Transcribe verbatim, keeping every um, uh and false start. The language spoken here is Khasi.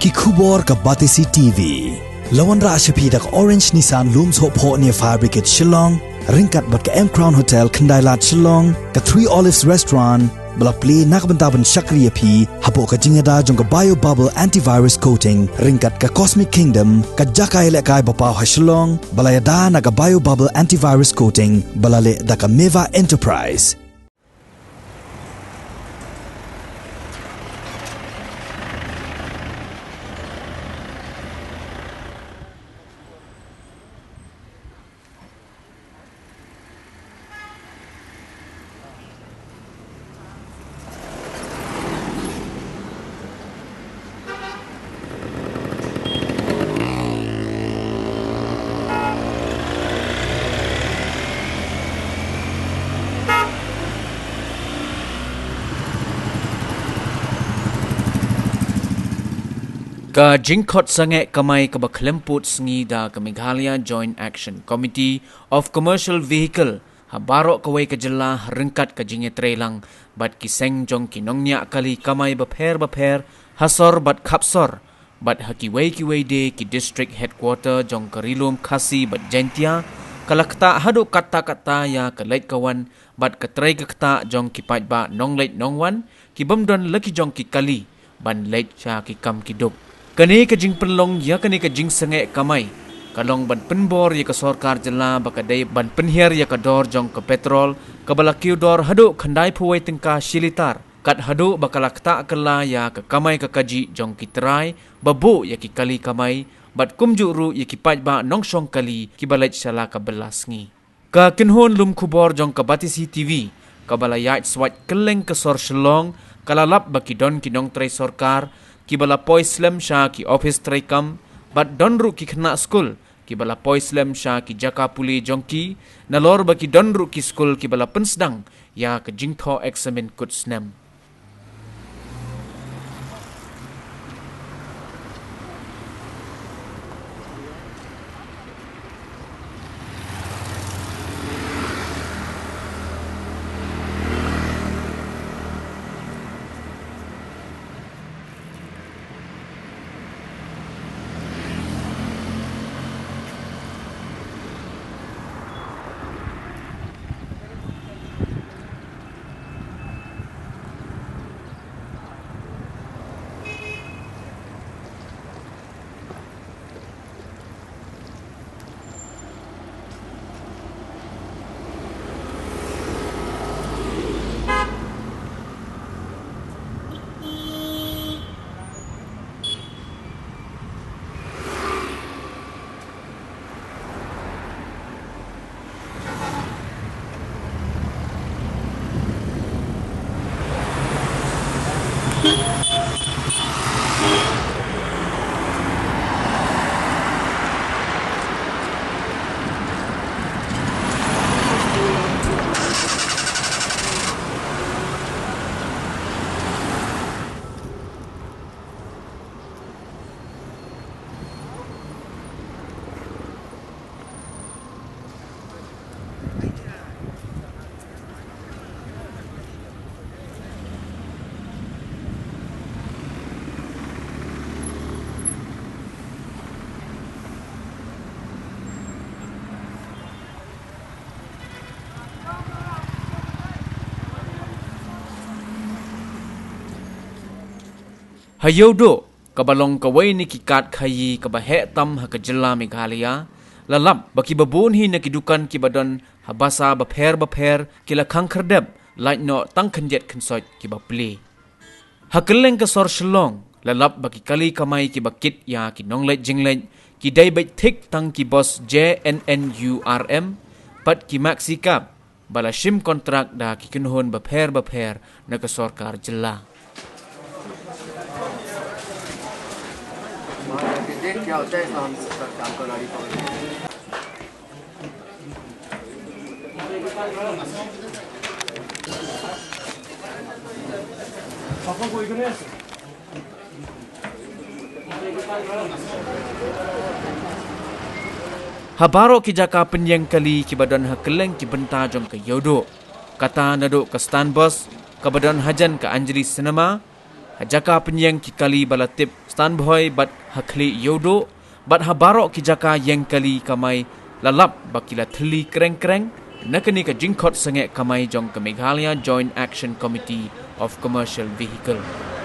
Ki khubor ka Batesi T V. La wanrah sha phi da ka Orange Nissan Lum Sohphoh near Fire Brigade Shillong, ryngkat bad ka M Crown Hotel Khyndailad Shillong, ka Three Olives Restaurant, ba la plie na ka bynta ban shakri ïa phi hapoh ka jingïada jong ka Bio Bubble Antivirus Coating, ryngkat ka Cosmic Kingdom, ka jaka ïalehkai ba paw ha Shillong, ba la ïada na ka Bio Bubble Antivirus Coating, ba la leh da ka Meva Enterprise. Ka jingkhot sangeh kamai kaba khlem pud sngi da ka Meghalaya Joint Action Committee of Commercial Vehicle ha baroh kawei ka jylla ryngkat ka jingïatreilang bad ki seng jong ki nongñiah kali kamai bapher bapher ha sor bad khapsor bad ha kiwei kiwei de ki district headquarter jong ka Ri-lum Khasi bad Jaintia ka la ktah haduh katta katta ïa ka leit ka wan bad ka trei ka ktah jong ki paidbah nongleit nongwan ki bym don la ki jong ki kali ban leit sha ki kam ki duk. Kane ka jingpynlong ïa kane ka jingsangeh kamai ka long ban pynbor ïa ka sorkar jylla ba ka dei ban pynhiar ïa ka dor jong ka petrol kaba la kiew dor haduh khyndaiphew wei tyngka shi litar, kat haduh ba ka la ktah kylla ïa ka kamai ka kajih jong ki trai ba buh ïa ki kali kamai bad kumjuh ruh ïa ki paidbah nongshong kali kiba leit sha la ka bylla sngi. Ka kynhun lum khubor jong ka Batesi T V kaba la ïaid swait kylleng ka sor Shillong ka la lap ba ki don ki nongtrei sorkar kiba la poi slem sha ki ophis treikam bad don ruh ki khynnah skul kiba la poi slem sha ki jaka pule jong ki, nalor ba ki don ruh ki skul kiba la pynsdang ïa ka jingthoh eksamin kut snem. Ha Ïewduh, kaba long kawei na ki kad khaïi kaba heh tam ha ka jylla Meghalaya, la lap ba kiba bun hi na ki dukan kiba don ha basa bapher bapher ki la khang khyrdep lait noh tang khyndiat khynsoit kiba plie. Ha kylleng ka sor Shillong, la lap ba ki kali kamai kiba kit ïa ki nongleit jingleit ki dei beit thik tang ki bos J N N U R M bad ki maxi cab ba la shim kontrak da ki kynhun bapher bapher na ka sorkar jylla. Ha baroh ki jaka pynïeng kali kiba don ha kylleng ki bynta jong ka Ïewduh, kata naduh ka stand bus kaba don hajan ka Anjali Cinema, Ha jaka pynieng ki kali ba la tip Stanbhoi bad ha khlieh Ïewduh bad ha baroh ki jaka ïeng kali kamai la lap ba ki la thylli kreng kreng na kane ka jingkhot sangeh kamai jong ka Meghalaya Joint Action Committee of Commercial Vehicle.